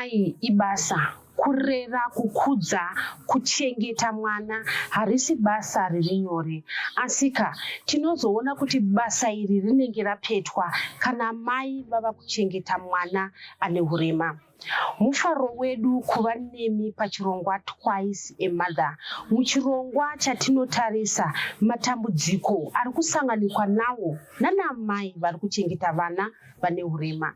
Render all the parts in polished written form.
amai ibasa. Kurera, kukudza, kuchengeta mwana harisi basa riri nyore. Asika, tinozoona kuti basa iri rinenge rapetwa kana mai vava kuchengeta mwana ane hurema. Mufaro wedu kuva nemi pachirongwa Twice a Mother, muchirongwa chatinotarisa matambudziko ari kusanganikwa nawo nanaamai vari kuchengeta vana vane hurema.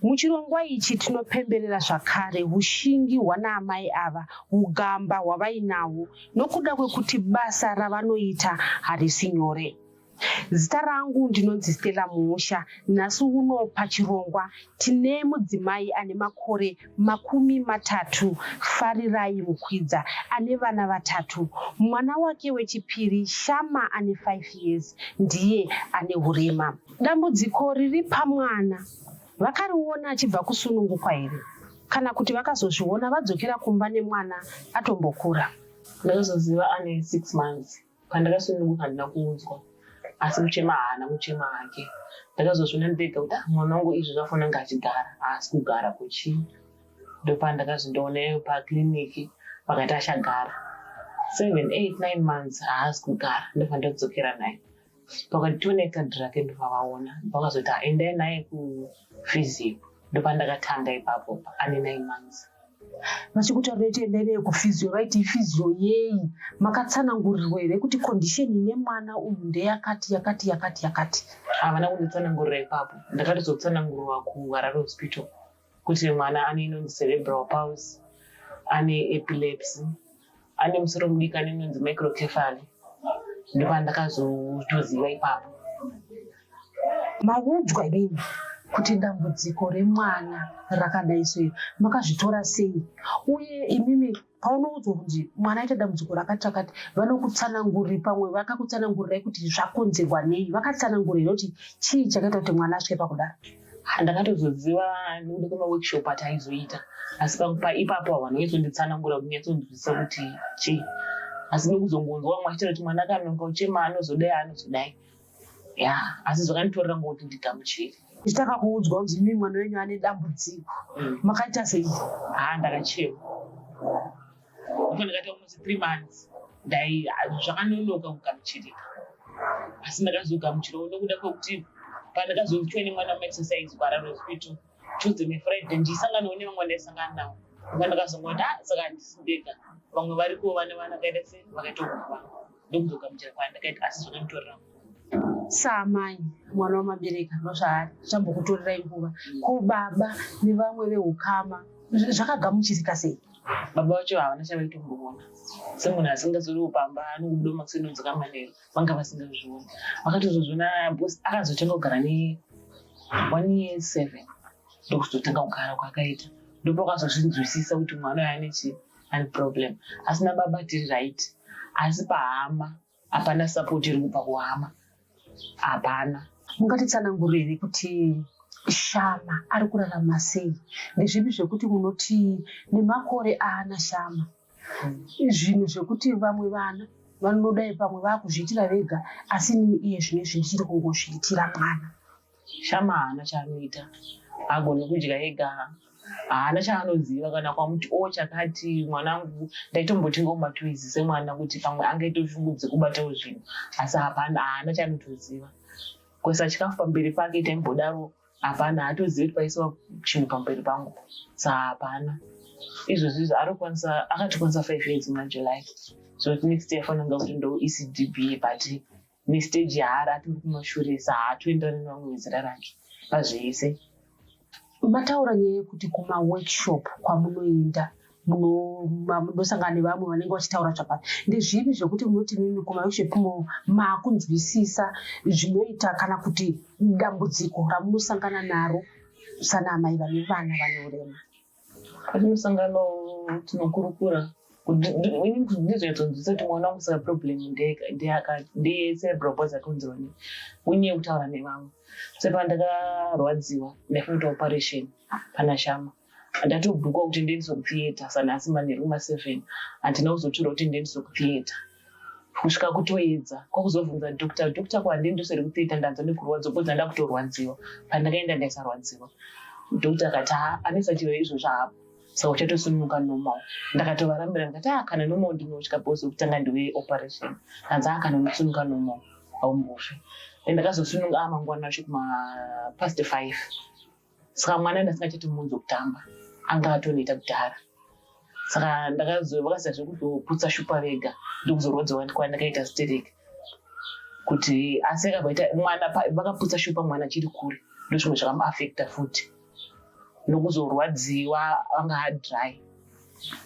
Muchirongwa ichi tinopemberera zvakare hushingi hwanaamai ava, hugamba hwavainahwo nokuda kwekuti basa ravanoita harisi nyore. Zita rangu ndinonzi Stella Muusha. Nhasi uno pachirongwa tine mudzimai ane makore 30, Farirai Mukwidza, ane vana vatatu. Mwana wake wechipiri, Shama ane 5 years, ndiye ane hurema. Dambudziko riri pamwana vakariona achibva kusunungukwa here kana kuti vakazozviona vadzokera kumba nemwana atombokura? Ndakazoziva ane 6 months. Pandakasununguka handina kuudzwa asi kuchema haana kuchema hake. Ndakazozviona ndega kuti ah, mwana wangu izvi zvafanira kunge achigara haasi kugara kuchii. Ndopandakazondoona paclinic vakati achagara 7 8 9 months haasi kugara ndobva ndadzokera naye. Pakati tione kadhi rake ndopavaona vakazoti ah, endai naye kuphysio ndopandakatanga ipapo ane 9 months. Vachikutaurirai kuti endai naye kuphysio vaiti iphysio yei? Makatsanangurirwa here kuti condition ine mwana uyu ndeyakati yakati yakati yakati? Havana kunditsanangurira ipapo. Ndakatozotsanangurirwa kuHarare Hospital kuti mwana ane inonzi cerebral palsy, ane epilepsy, ane musoro mudiki ane inonzi microcephaly. Ndopandakazotoziva ipapo. Maudzwa imimi kuti dambudziko remwana rakadai sei, makazvitora sei? Uye imimi paunoudzwa kunzi mwana aita dambudziko rakati rakati, vanokutsananguriri pamwe vakakutsanangurirai kuti zvakonzerwa nei? Vakatsanangura here kuti chii chakaita kuti mwana asvike pakudaro? Ndakatozoziva nekuda kwemaworkshop ataizoita asi ipapo havana kunyatsoндitsanangura kunyatsonzwisisa kuti chii asi nekuzongonzwa vamwe vachitaura kuti mwana akanonoka kuchema anozodai anozodai ya asi zvakanditorera nguva kuti ndigamuchire. Ndichitanga kuudzwa kunzi imi mwana wenyu ane dambudziko makaita sei? Haa ndakachema ndipo ndakaita almost 3 months ndai zvakanonoka kugamuchirika asi ndakazogamuchirawo nekuda kwekuti pandakazoitwa nemwana muexercise kuHarare Hospital Tuesday neFriday ndichisanganawo nevamwe vandaisangana navo ndobva ndakazongoti ah saka handisi ndega vamwe variko vane vana vakaita se vakaita kuva ndokuzogamuchira kwandakaita asi zvakanditorera Saamai mwana wamabereka ndozvaari zvambokutorerai nguva ko baba nevamwe vehukama zvakagamuchirika sei? Baba vacho havana chavaitomboona semunhu asingazoriwo pamba anobuda makuseni odzoka manheru vanga vasingazvioni vakatozozviona because akazotanga kugara ne 1 year 7 ndokuzotanga kugara kwaakaita ndopakazozvinzwisisa kuti mwana uyu ane chii ane problem asi nababa tiri right asi pahama hapana support iri kubva kuhama hapana. Mungatitsanangurire here kuti Shama ari kurarama sei? Ndezvipi zvekuti munoti nemakore aana Shama zvinhu zvekuti vamwe vana vanodai pamwe vakuzviitira vega asi inini iye zvino izvi ndichiri kungozviitira mwana? Shama haana chaanoita, haagoni kudya ega, haana chaanoziva kana kwamuti o chakati mwanangu ndaitombotengawo matoys semwana kuti pamwe angaite shungu dzekubatawo zvinhu asi hapana haana chaanotoziva kuisa chikafu pamberi pake taimbodaro hapana haatozivi kuti paisiwa chinhu pamberi pangu sa hapana izvozvi izvo arikukwanisa akatokwanisa 5 years muna July so next year fananga kuti ndo ECDB but nestage yaari atori kumashure sa haatoenderani nevamwe vezera rake pazvese. Mataura nyaya yekuti kumaworkshop kwamunoenda munosangana nevamwe vanenge vachitaura zvakati. Ndezvipi zvekuti munoti imimi kumaworkshop imomo makunzwisisa zvinoita kana kuti dambudziko ramunosangana naro sanaamai vane vana vane urema? Patinosangana tinokurukura ndizonyatsonzwisisa kuti mwana wangu saka problem ndeyecerebral palsy yakonzerwa nei unyaya yekutaura nevamwe sepandakarwadziwa ndaifanira kuita operation pana Shama ndatobhukwa kuti ndiendeswe kutheatre sanhasi manheru kuma7 handina kuzotura kuti ndiendeswe kutheatre kusvika kutoedza kwakuzobvunza doctor doctor ko handiendeswe here kutheatre ndanzwa nekurwadziwa because ndanda kutorwadziwa pandakaenda ndaisarwadziwa. Doctor akati ha anesa chiro izvozvo hapo, saka uchatosununguka normal. Ndakatovarambira ndikati ah, kana normal ndinotya because wekutanga ndiwe operation. Kanzi ah, kana unosununguka normal haumbofi. And ndakazosununga mangwana acho kuma past 5. Saka mwana ndasingachatomuunzi kutamba, anga atoneta kudhara. Saka ndakazo vakaziva zvekuzoputsa shupa vega, ndokuzorwadziwa kwandakaita stereki kuti asi akabva mwana vakaputsa shupa mwana achiri kure, ndozvimwe zvakamuafecta futi nokuzorwadziwa anga adry.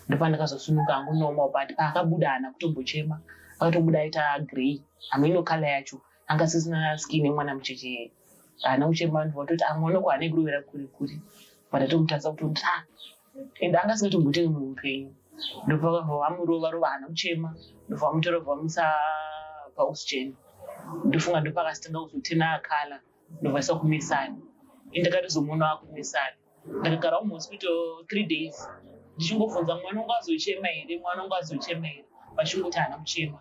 Ndopandakazosununga hangu normal, but paakabuda haana kutombochema, akatobuda aita grey, hameno colour yacho, anga asisina skin yemwana mucheche, haana kuchema. Vanhu vatoti amwana uko haane kurovera kure kure, but atomutarisa kuti ah, and anga asingatombotenge muupenyu. Ndopakabva vamurova rova, haana kuchema, ndobva vamutora vamuisa paoxygen. Ndofunga ndopakasitanga kuzotena colour, ndobvaisa kunursery. Indakatozomuona akunursery. Ndakagara muhospital 3 days ndichingobvunza, mwana wangu azochema here, mwana wangu azochema here, vachingoti haana kuchema.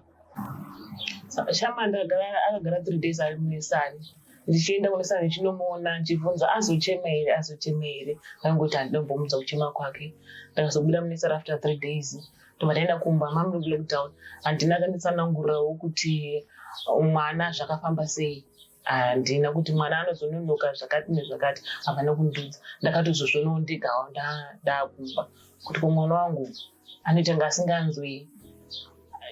Saka Shama ndakagara, akagara 3 days ari munursery, ndichienda kunursery ndichinomuona, ndichibvunza azochema here, azochema here, angoti handinombomudza kuchema kwake. Ndakazobuda munursery after 3 days, ndobva ndaenda kumba mamuri lockdown. Handina kanditsanangurirawo kuti mwana zvakafamba sei, handina kuti mwana anozononoka zvakati nezvakati, havana kundiudza. Ndakatozozvionawo ndegawo ndaakumba kuti ko mwana wangu anoita nga asinganzwi,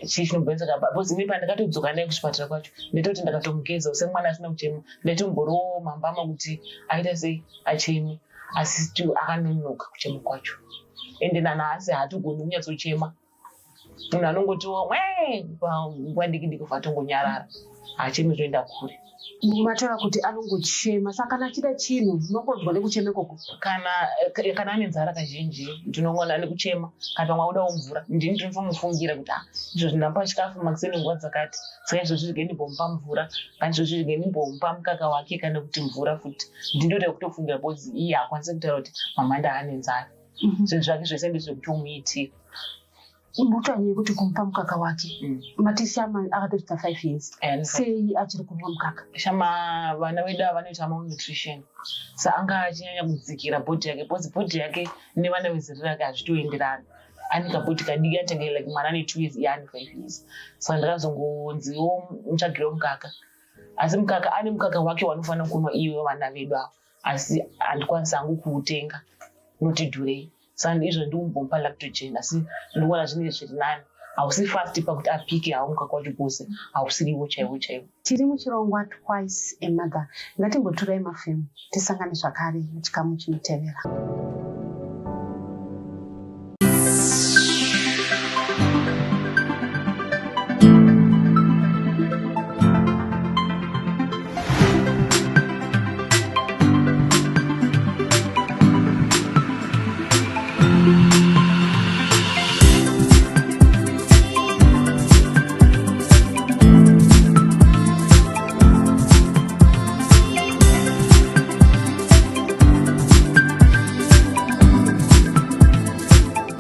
chii chinobvenzeka? Because ini pandakatodzoka naye kuchipatara kwacho, ndaitoti ndakatomugeza semwana asina kuchema, ndaitomborowo mambama kuti aita sei acheme, asi still akanonoka kuchema kwacho. Ende nanhasi haatogoni kunyatsochema, munhu anongotiwo mwe panguva diki diki atongonyarara, haachemi zvoenda kure. Mataura kuti anongochema, saka kana achida chinhu unongonzwa nekuchema ikoko? Kana ane nzara kazhinji ndinongoona nekuchema, kana pamwe audawo mvura, ndini ndinotomufungira kuti ah, izvozvi ndamupa chikafu makuseni nguva dzakati, saka izvozvi rege ndimbomupa mvura, kana izvozvi rege ndimbomupa mukaka wake, kana kuti mvura futi. Ndindoda kutofungira because iye haakwanisi kutaura kuti mama ndaane nzara. Zvinhu zvake zvese ndezvekutomuitira. Mutanye kuti kumupa mukaka wake, mati Shama akatosvika 5 years, sei achiri kunwa mukaka? Shama, vana vedu ava vanoita malnutrition, sa anga achinyanya kudzikira body yake, because body yake nevana vezera rake hazvitoenderani. Ane kabody kadiki, anotenge like mwana ane 2 years, iye ane 5 years. Saka ndakazongonziwo mutsvagirewo mukaka, asi mukaka ane mukaka wake wanofanira kunwa iwe vana vedu ava, asi handikwanisi hangu kuutenga, unoti dhurei. Saka izvo ndikumbomupa Lactogen, asi ndikuona zvinenge zviri nani, hausi fast pakuti apike hawo mukaka wacho kose hausiriwo chaiwo chaiwo. Tiri muchirongwa Twice a Mother. Ngatimboturai mafemu, tisangane zvakare muchikamu chinotevera.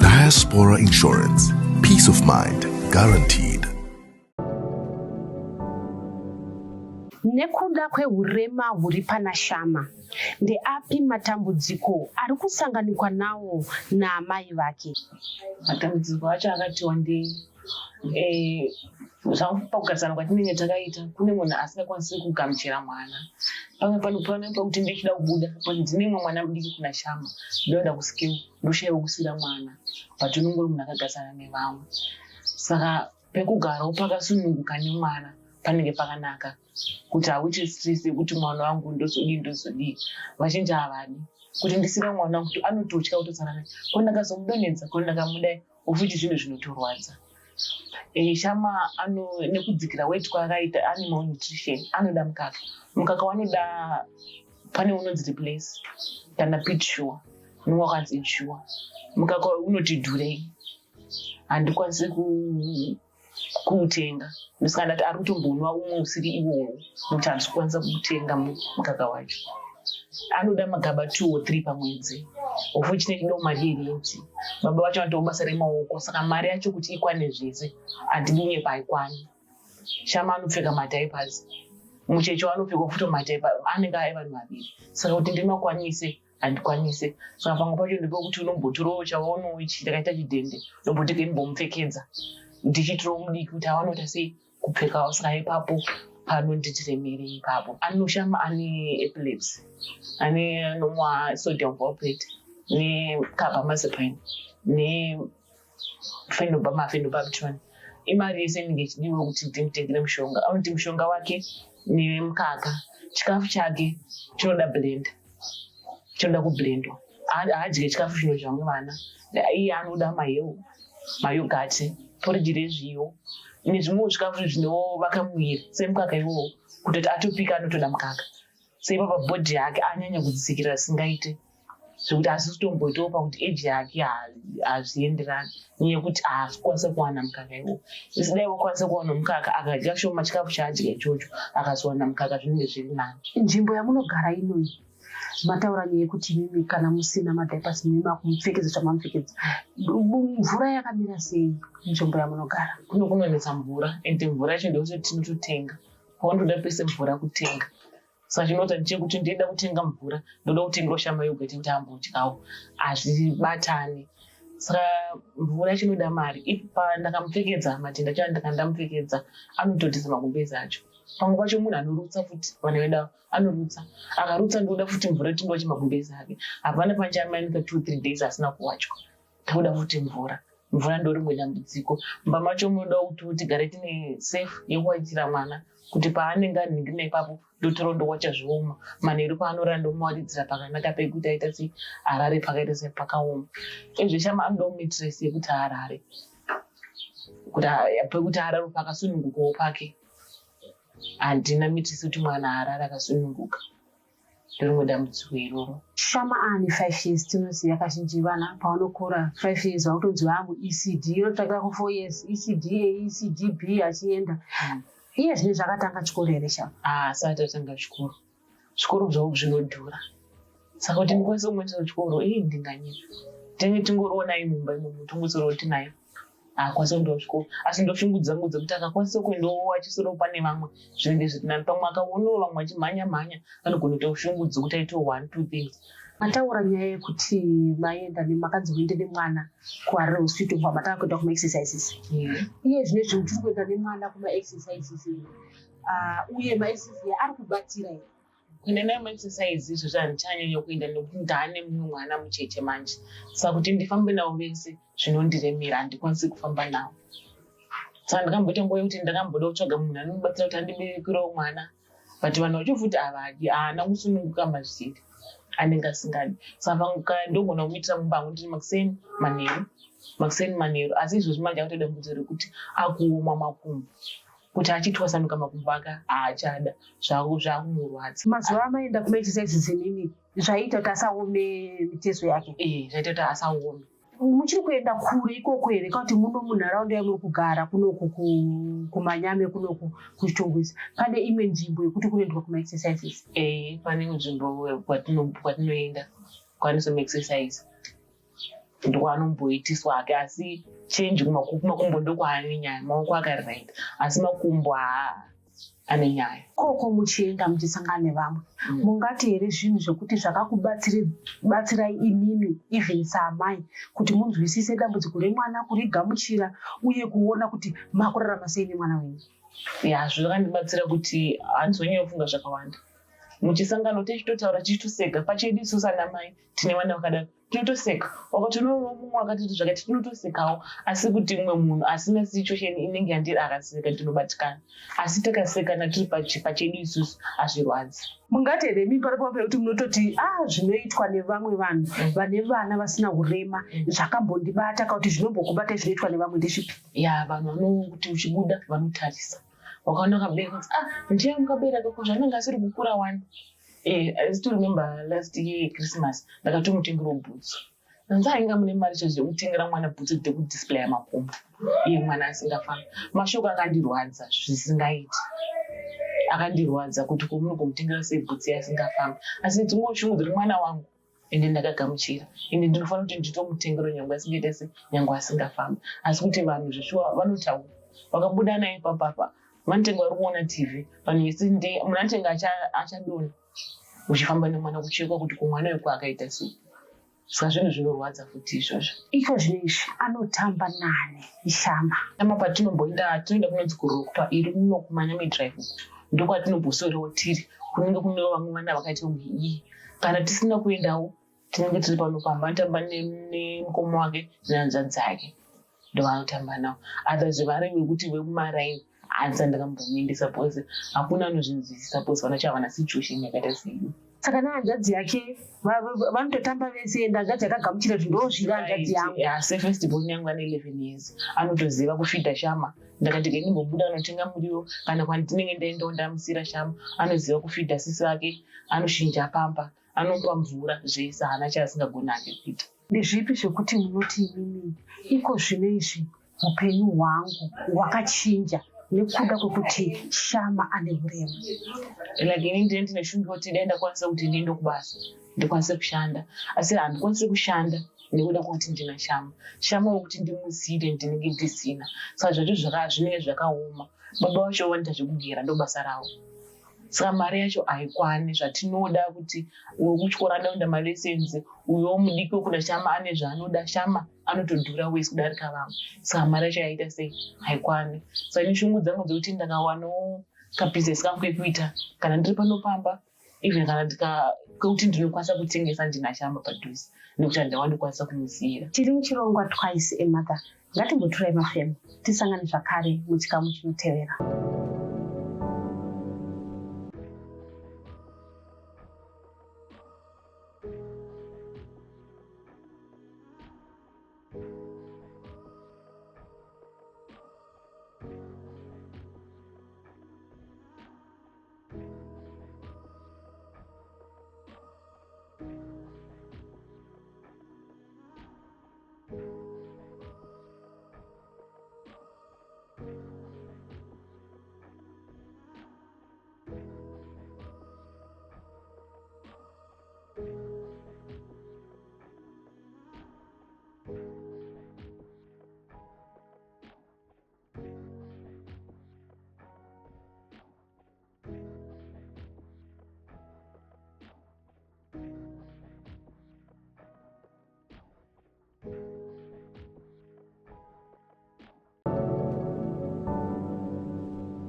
Diaspora Insurance. Peace of mind guaranteed. Nekuda kwehurema huri pana Shama, ndeapi matambudziko ari kusanganikwa nawo naamai vake? Matambudziko acho akati wandei. Pakugarisana kwatinenge takaita, kune munhu asingakwanisi kugamuchira mwana. Pamwe pane pakuti ndichida kubuda, ndine mumwe mwana mudiki kuna Shama, ndoda kuskill, ndoshaiwa kusira mwana, but unongori munhu akagarisana nevamwe, saka pekugarawo pakasununguka nemwana panenge pakanaka, kuti hauiti stress yekuti mwana wangu ndozodii ndozodii. Vazhinji havadi kuti ndisire mwana wangu, kuti anototya kutosara naye, ko ndakazomudonhedza, ko ndakamudai, ofuti zvinhu zvinotorwadza. Shama ano nekudzikira weight kwaakaita, ane malnutrition, anoda mukaka. Mukaka wanoda pane unonzi Replace kana PediaSure, unonge wakanzi Ensure. Mukaka unoti dhurei, handikwanisi kuutenga, ndosaka ndati ari kutombonwa umwe usiri iwowo, nokuti handisi kukwanisa kuutenga mukaka wacho. Anoda magaba 2 or 3 pamwedzi, of which nechidawo mari yerenti. Baba vacho vanoitawo basa remaoko, saka mari yacho kuti ikwane zvese, handidi kunyepa, haikwani. Shama anopfeka madiapers, mucheche anopfekwa futi madiaper, anenge ai vanhu vaviri, saka kuti ndimakwanise. Handikwanise. Saka pamwe pacho ndepekuti unombotorawo chawaonawo ichi chakaita chidhende, ndomboti ndimbomupfekedza ndichitirawo mudiki kuti awane sei kupfekawo. Saka ipapo panonditiremerei ipapo. Anoshama ane epilepsy, ane anomwa sodium valproate necarbamazepine nefenobarbital. Imari yese inenge ichidiwa kuti ndimutengere mushonga. Anoti mushonga wake nemukaka, chikafu chake chinoda blender, chinoda kublendwa. Haadye chikafu chinodya vamwe vana. Iye anoda maheu, mayoghurt, poriji rezviyo nezvimwewo zvikafu zvinovaka muviri semukaka iwowo. Kutoti atopika anotoda mukaka. Seipapa body yake anyanya kudzikira zvisingaite, zvekuti asi kutomboitawo pakuti age yake hazvienderani nyaya yekuti haasi kukwanisa kuwana mukaka iwowo. Isi dai wakwanisa kuwana mukaka, akadya shoma chikafu chaadya ichocho, akazowana mukaka, zvinenge zviri nani. Nzvimbo yamunogara inoyi, mataura nyaya yekuti imimi kana musina madiapers mune makumupfekedza zvamamupfekedza. Mvura yakamira sei nzvimbo yamunogara? Kuno kunonetsa mvura, ende mvura yacho ndekuti tinototenga. Paunotoda pese mvura kutenga. Saka chinoita ndechekuti ndinoda kutenga mvura, ndoda kutengerawo Shama yoghurt yekuti ambodyawo, hazvibatani. Saka mvura yacho inoda mari. Ipa ndakamupfekedza matenda acho, ndakandamupfekedza anototisa magumbezi acho. Pamwe pacho munhu anorutsa futi, vana vedu ava anorutsa, akarutsa ndoda futi mvura kuti ndiwache magumbezi ake. Hapana panchamanika 2 3 days asina kuwachwa. Takuda futi mvura. Mvura ndo rimwe dambudziko. Mumba macho munoda kuti tigare tine safe yekuwachira mwana, kuti paanenge anhingirina ipapo ndotora ndowacha zvioma. Manheru paanorara ndomuwaridzira pakanaka pekuti aita sei, arare pakaita sepakaoma. Ezve Shama anodawo mattress yekuti arare, kuti pekuti arare pakasunungukawo pake. Handina mattress kuti mwana arare akasununguka. Ndorimwe dambudziko iroro. Shama aane 5 years. Tinoziva kazhinji vana pavanokura 5 years vakutonzi vaamu ECD, inotsvakira ku 4 years, ECD A, ECD B achienda. Iye zvine zvakatanga chikoro here, Shama? Asati atanga chikoro. Zvikoro zvavo zvinodhura, saka kuti ndikwanise kumuendesa kuchikoro, ii, ndinganyika tinenge tingoriwo naye mumba imomo, tongosorowo tinaye, haakwanisa kuendawo kuchikoro. Asi ndoshungu dzangu dzekuti akakwanisa kuendawo achisorowo pane vamwe, zvinenge zviri nani. Pamwe akaonawo vamwe vachimhanya mhanya, anogona kuitawo shungu dzekuti aitewo one two things. Mataura nyaya yekuti maenda, makanzi muende nemwana kuHarare Hospital kwamatanga kuenda kumaexercises. Iye zvinezvi muchiri kuenda nemwana kumaexercises, uye maexercises ari kubatsira here? Kuenda naye maexercise izvozvo handichanyanya kuenda nekuti ndaane mumwe mwana mucheche manje. Saka kuti ndifambe navo vese zvinondiremera, handikwanisi kufamba navo. Saka ndakamboita nguva yekuti ndakamboda kutsvaga munhu anobatsira kuti andiberekerewo mwana, but vanhu vacho futi havadi, haana kusununguka mazviri, anenge asingadi. Saka ndogona kumuitira mumba hangu ndiri makuseni manheru, makuseni manheru. Asi izvozvi manje akutoda dambudziko rekuti akuoma makumbo, kuti achitwasanuka makumbo ake haachada, zvakumurwadza. Mazuva amaenda kumaexercises imimi, zvaiita kuti asaome mitezo yake? Ee, zvaita kuti asaome. Muchiri kuenda kure ikoko here, kana kuti muno munharaunda yamuri kugara kunoku kuManyame kunoku kuChitungwiza pane imwe nzvimbo yekuti kunoendwa kumaexercises? Ee, pane nzvimbo kwatinoenda kwanisa maexercise, ndokwanomboitiswa hake. Asi change kumakumbo ndokwaane nyaya. Maoko akari right, asi makumbo haa, ane nyaya. Koko muchienda muchisangana nevamwe, mungati here zvinhu zvekuti zvakakubatsirai imimi even saamai kuti munzwisise dambudziko remwana, kurigamuchira uye kuona kuti makurarama sei nemwana wenyu? Ya, zvakandibatsira kuti handizonyanya kufunga zvakawanda. Muchisangano tichitotaura, tichitoseka pachedu isusu ana mai tine vana vakadaro, tinotoseka. Wakatonoona mumwe akatoti zvakati, tinotosekawo. Asi kuti mumwe munhu asina situation inenge yandiri akaseka, ndinobatikana. Asi takasekana tiri pachedu isusu, hazvirwadzi. Mungati here imi paripo pekuti munototi a zvinoitwa nevamwe vanhu vane vana vasina urema zvakambondibata, kana kuti zvinombokubatai zvinoitwa nevamwe ndezvipi? Ya, vanhu vanokuti uchibuda vanotarisa, wakaona kabereka kuti, "Ah, ndiye mukabereka ko zvanenge asiri kukura wani." I still remember last year Christmas ndakatomutengerawo bhutsu. Nanzi ainga mune mari chaizvo yekutengera mwana bhutsu dzekudisplaya makumbo, iye mwana asingafambi. Mashoko akandirwadza zvisingaiti, akandirwadza kuti ko munokumutengera sei bhutsu asingafambi? Asi dzimwe shungu dziri mwana wangu, ende ndakagamuchira, ende ndinofanira kuti nditomutengera nyangwe asingaita se nyangwe asingafambi. Asi kuti vanhu zveshuwa vanotaura, vakabuda naye papapa vanotenga, vari kuona TV, vanhu vese munhu anotenga achadonha. Uchifamba nemwana kuchekwa kuti kumwana weko akaita sei. Saka zvinhu zvinorwadza futi izvozvo. Iko zvino izvi anotamba nani Shama? Shama patinomboenda tinoenda kunonzi kuRokpa iri kuno kuManyame Drive uko ndokwatinomboswerawo tiri kunenge kune vamwe vana vakaita kunge iye. Kana tisina kuendawo tinenge tiri pano pamba anotamba nemukoma wake nehanzvadzi dzake ndovanotamba navo. Others vari vekuti vekumaraini handisati ndakambomuendesa because hakuna anozvinzwisisa because vana chavana situation yakaita seiyo. Saka nehanzvadzi yake vanototamba vese ende hanzvadzi yakagamuchira kuti ndozvida hanzvadzi yangu. Yeah, sefirst born yangu ane 11 years anotoziva kufidha shama. Ndakati ke ndimbobuda anotenga muriwo kana kwandinenge ndaendawo ndamusira shama anoziva kufidha sisi vake anoshinja pamba anopa mvura zvese haana chaasingagoni hake kuita. Ndezvipi zvekuti munoti imimi iko zvino izvi Hupenyu hwangu hwakachinja nekuda kwekuti Shama ane hurema. Like ini ndine ndine shungu yekuti dai ndakwanisa kuti ndiende kubasa ndikwanise kushanda asi handikwanisi kushanda nekuda kwekuti ndina Shama. Shama wekuti ndimuzive ndinenge ndisina saka zvacho zvinenge zvakaoma. Baba vacho vanoita zvekugera ndobasa ravo. Saka mari yacho haikwani zvatinoda kuti wekuchikoro anoda kuenda malessons uyo mudiki wekuna Shama ane zvaanoda Shama anotodhura wese kudarika vamwe saka mari yacho yaita sei haikwani saka ini shungu dzangu dzekuti ndakawanawo kabhizinesi kangu kekuita kana ndiri pano pamba even kana ndika kekuti ndinokwanisa kutengesa ndina Shama padhuze nekuti handawa ndikwanisa kumusiira. Tiri muchirongwa Twice a Mother. Ngatimboturai mafemo tisangane zvakare muchikamu chinotevera.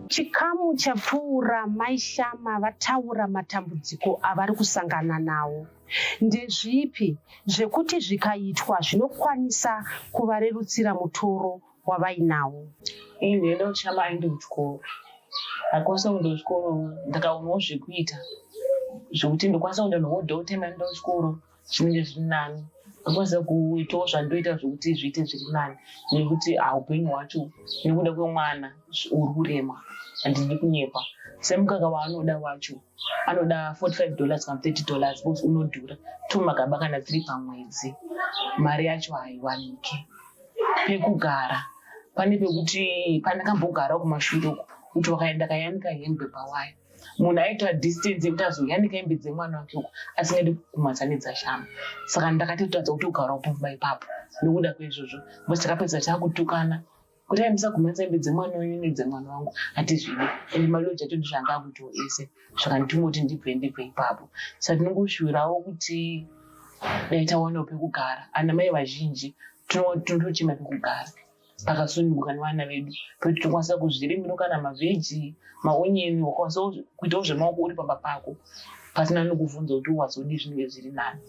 Chikamu chapfuura Mai Shama vataura matambudziko avari kusangana nawo. Ndezvipi zvekuti zvikaitwa zvinokwanisa kuvarerutsira mutoro wavainawo? Ini ndinoda kuti Shama aende kuchikoro. Akwanisa kuenda kuchikoro ndakaonawo zvekuita zvekuti ndokwanisa kuenda nohodhawo time anoenda kuchikoro zvinenge zviri nani. Ndokwanisa kuitawo zvandoita zvekuti zviite zviri nani nekuti haupenyu hwacho nekuda kwemwana uri kurema handidi kunyepa. Semukaka waanoda wacho anoda 45 dollars kana 30 dollars because unodhura tumagaba kana 3 pamwedzi mari yacho haiwanike. Pekugara pane pekuti pandakambogara kumashure uko kuti wakaenda kayanika hembe pawaya munhu aita distance yekuti azoyanika hembe dzemwana wake uko asingadi kukumhatsa nedzashama saka ndakatotadza kutogarawo pamba ipapo nekuda kweizvozvo because takapedza takutukana kuti ai musagumhatsa hembe dzemwana wenyu nedzemwana wangu hatizvidi and maloji acho ndizvanga akuitiwo ese zvakandituma kuti ndibve ndibve ipapo saka tinongoshuwirawo kuti dai tawanawo pekugara ana mai vazhinji tinotochema pekugara pakasununguka nevana vedu pekuti tinokwanisa kuzvirimiro kana mavheji maonyeni wakwanisa kuitawo zvemaoko uri pamba pako pasina nokuvhunza kuti wazodii zvinenge zviri nani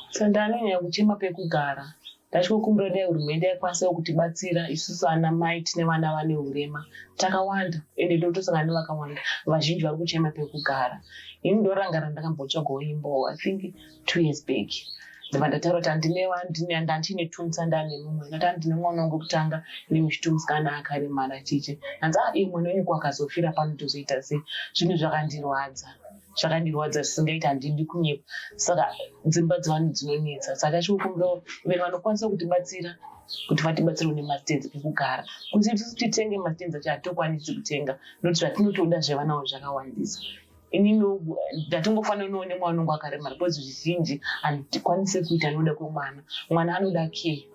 so ndanonyanya kuchema pekugara Ndachikukumbira dai hurumende yakwanisawo kutibatsira isusu ana mai tine vana vane hurema takawanda ende tinotosangana nevakawanda vazhinji vari kuchema pekugara. Ini ndorangara ndakambotsvagawo imba I think 2 years back ndobva ndataura kuti handine ndandiine twins andane mumwe ndati handine mwana wangu wekutanga newechitu musikana akaremara chichi hanzi ah iye mwana wenyu ko akazofira pano tozoita sei zvinhu zvakandirwadza zvakandirwadza zvisingaiti handidi kunyepa saka dzimba dzevanhu dzinonetsa saka chikukumbira vene vanokwanisa kutibatsira kuti vatibatsirewo nemastenzi pekugara kuti isusu titenge mastenzi acho hatokwanisi kutenga nokuti zvatinotoda zvevanawo zvakawandisa inini ndatongofananawo nemwana unonge akaremara because zvizhinji handikwanise kuita nokuda kwemwana mwana anoda care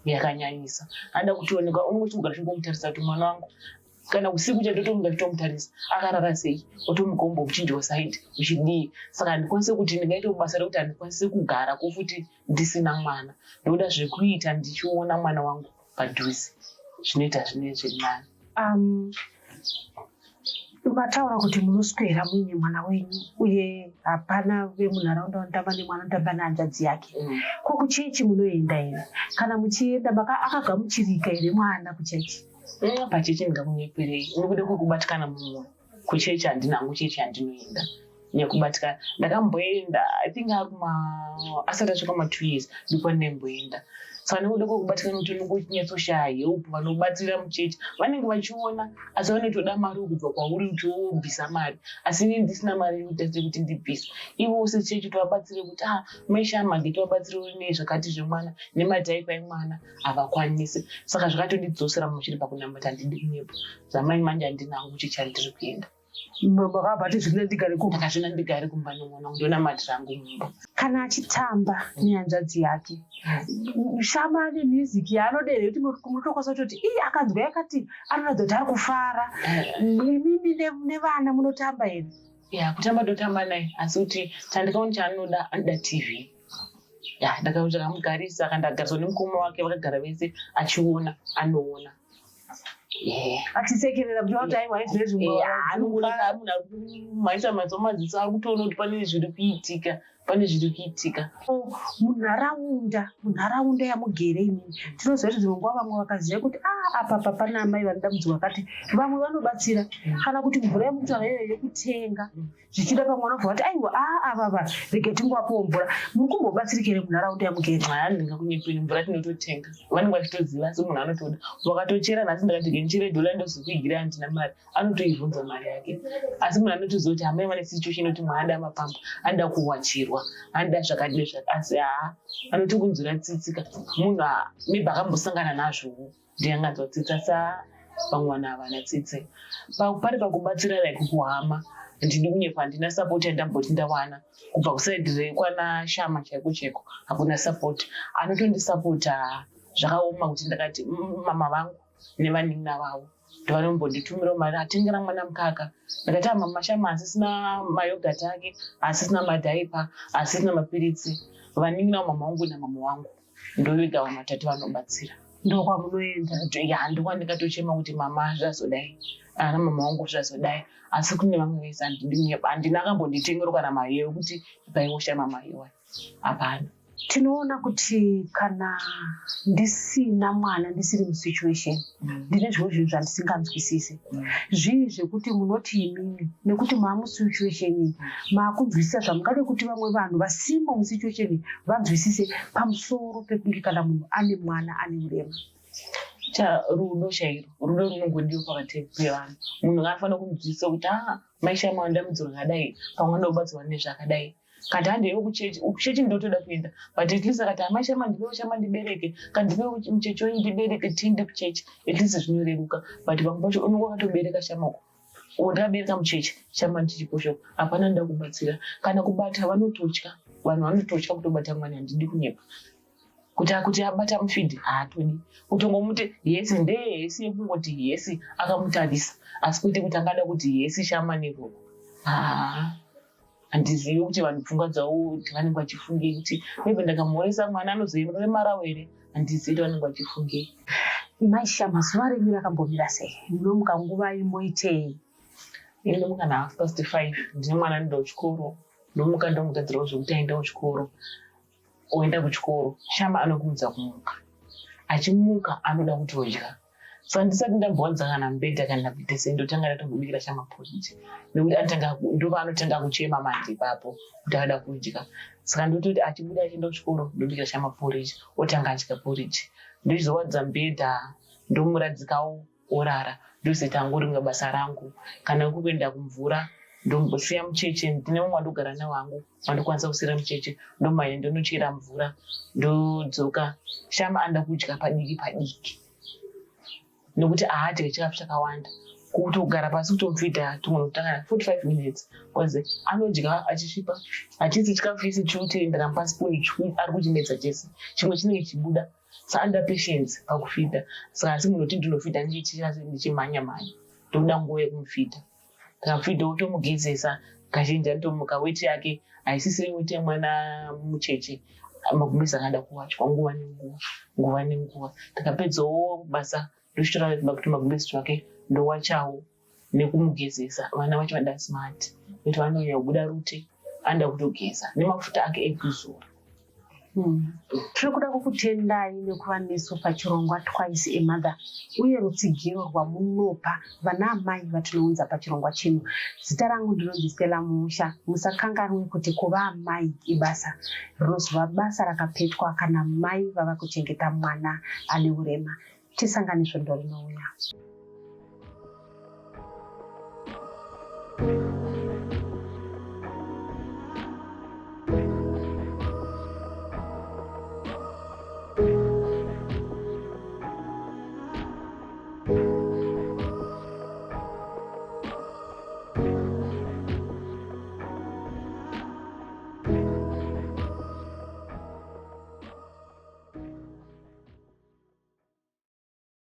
yakanyanyisa anoda kutionekwa unonge uchingogara uchingomutarisa kuti mwana wangu Kana usiku chandotomuka nditomutarisa akarara sei, otomukomba uchinjawo side uchidii. Saka handikwanisi kuti ndingaite basa rekuti handikwanisi kugara ko futi ndisina mwana. Ndoda zvekuita ndichiona mwana wangu padhuze, zvinoita zvinenge zviri nani. Mataura kuti munoswera muine mwana wenyu uye hapana vemunharaunda vanotamba nemwana, anotamba nehanzvadzi yake. Ko kuchechi munoenda here? Kana muchienda, akagamuchirika here mwana kuchechi? Pachechi ndingakunyeperei, nekuda kwekubatikana mumwoyo. Kuchechi handina hangu chechi yandinoenda nekubatikana. Ndakamboenda, I think ari asati asvika ma2 years ndipo ndemboenda. Saka nekuda kwekubatikana kuti unongonyatsoshaya help, vanobatsira muchechi vanenge vachiona, asi vanotoda mari kubva kwauri kuti wobvisa mari, asi inini ndisina mari yekuita sekuti ndibvise. Ivo sechechi tovabatsire kuti ah, maishamage tovabatsirewo nezvakati zvemwana nemadiaper emwana, havakwanisi. Saka zvakatondidzosera muchiri pakunamata. Handidi kunyepa, zvamai manje handina hangu chechi yandiri kuenda. Makabva ti zvina ndigare kumba. Ndakazvina ndigare kumba nomwana, ndonamatira hangu mumba. Kana achitamba nehanzvadzi yake Shama, ane music yaanoda here kuti munotokwanisa kutoti ii akanzwa yakati anoratidza kuti ari kufara? Imimi nevana munotamba here? Ya, kutamba ndotamba naye, asi kuti chandikaona chaanoda, anoda TV. Ya, ndakamugarisa, akandagariswa nemukoma wake, vakagara vese achiona, anoona. Achisekerera kuti kuti aiwa, izvezvi. Anoona munhu ari kumaisa maso madziso, ari kutoona kuti pane zviri kuitika, pane zviri kuitika. Munharaunda yamugere imimi, tinoziva kuti dzimwe nguva vamwe vakaziva kuti a apa pa pana amai vane dambudziko rakati, vamwe vanobatsira, kana kuti mvura yemukutaura iyoyo yekutenga, zvichida pamwe vanobva vati aiwa, a avava rega tingovapowo mvura. Muri kumbobatsirika here munharaunda yamugere? Haa, ndingakunyepeni, mvura tinototenga. Vanenge vachitoziva, asi munhu anotoda wakatochera. Nhasi ndakati nchere dhola, ndozokuigira, handina mari, anotoibvunza mari yake. Asi munhu anotoziva kuti amai vane situation yekuti mwana ada mapamba, anoda kuwachirwa, anoda zvakati nezvakati, asi haa, anotokunzwira tsitsika munhu maybe akambosangana nazvowo, ndianganzwa tsitsi. Asi haa, vamwe vanhu havana tsitsi. Pari pakubatsira like kuhama, ndidi kunyepa, handina support yandamboti ndawana kubva kuside rekwana Shama chaiko chaiko. Hakuna support anotondisapota. Zvakaoma kuti ndakati mama vangu nevanin'ina vavo ndovanombonditumirawo mari atengera mwana mukaka. Ndakati mama Shama asisina mayoghurt ake, asisina madiaper, asisina mapiritsi. Vanin'ina vamama vangu namama vangu ndovega vanhu vatatu vanobatsira. Ndokwamunoenda? Ya, ndokwandingatochema kuti mama zvazodai, ana mama vangu zvazodai. Asi kune vamwe vese handidi kunyepa, handina akambonditengero kana maiyo ekuti paiwosha maiwa, hapana. Tinoona kuti kana ndisina mwana, ndisiri musituation, ndine zvimwe zvinhu zvandisinganzwisisi. Zvii zvekuti munoti imimi nekuti maamusituation iyi maakunzwisisa, zvamungade kuti vamwe vanhu vasimo musituation iyi vanzwisise pamusoro pekunge kana munhu ane mwana ane urema? Cha rudo chairo, rudo runongodiwa pakati pevanhu. Munhu anofanira kunzwisisa kuti a maisha mawo dambudziko rakadai, pamwe anoda kubatsirwa nezvakadai. Kati handeiwo kuchechi, kuchechi ndotoda kuenda, but at least akati amai Shama, ndipewo Shama ndibereke, kana ndipewo muchechi wenyu ndibereke, tiende kuchechi, at least zvinoreruka. But pamwe pacho unonge wakatobereka Shama uko, ndakabereka muchechi Shama ndichiposho, hapana ndoda kubatsira kana kubata. Vanototya, vanhu vanototya kutobata mwana. Handidi kunyepa kuti abata mufeed haatodi kutongomuti yes, ndeye yes yekungoti yes akamutarisa, asi kwete kuti angada kuti yes Shama neroko. Haa, handizivi kuti vanhu pfungwa dzavo kuti vanenge vachifungei, kuti maybe ndakamhoresa mwana anozoemarawo here. Handizivi kuti vanenge vachifungei. Maisha, zuva renyu rakambomira sei? Munomuka nguvai, moitei? Ini ndomuka na5:30. Ndine mwana anoenda kuchikoro. Ndomuka, ndomugadzirawo zvekuti aende kuchikoro, oenda kuchikoro. Shama anokumudza kumuka, achimuka anoda kutodya. Saka ndisati ndambowadza kana mubhedha kana kuita sei, ndotanga ndatombobikira Shama porridge, nekuti anotanga, ndovanotanga kuchema manje ipapo kuti anoda kudya. Saka ndototi achibuda achienda kuchikoro, ndobikira Shama porridge, otanga adya porridge, ndochizowadza mubhedha, ndomuradzikawo orara, ndozoita hangu rimwe basa rangu. Kana kukuenda kumvura, ndombosiya mucheche. Ndine mumwe wandogara nawo hangu wandokwanisa kusiyira mucheche, ndomhanya ndonochera mvura, ndodzoka. Shama anoda kudya padiki padiki nekuti haadyi chikafu chakawanda. Kutogara pasi kutomufeeda tongonotanga 45 minutes because anodya achisvipa, achisi chikafu isi chiute. Ndakamupa spoon, ari kuchimedza chese, chimwe chinenge chichibuda. Saka anoda patience pakufeeda. Saka asi munoti ndinofeeda ndichimhanya mhanya. Ndoda nguva yekumufidha. Ndikafidha wotomugezesa. Kazhinji anotomuka weti yake haisisiri weti yemwana mucheche. Magumbezi akada kuwachwa nguva nenguva, nguva nenguva. Ndikapedzawo basa ndochitora kuti magumbezi twake ndowachawo nekumugezesa. Vana vacho vanoda smart nekuti vanonyanya kubuda rute, anoda kutogeza nemafuta ake ekuzora. Tiri kuda kukutendai nekuva nesu pachirongwa Twice a Mother uye rutsigiro rwamunopa vana amai vatinounza pachirongwa chino. Zita rangu ndinonzi Stella Muusha. Musakanganwe kuti kuva amai ibasa rinozova basa rakapetwa kana mai vava kuchengeta mwana ane urema. Tisangane svondo rinouya.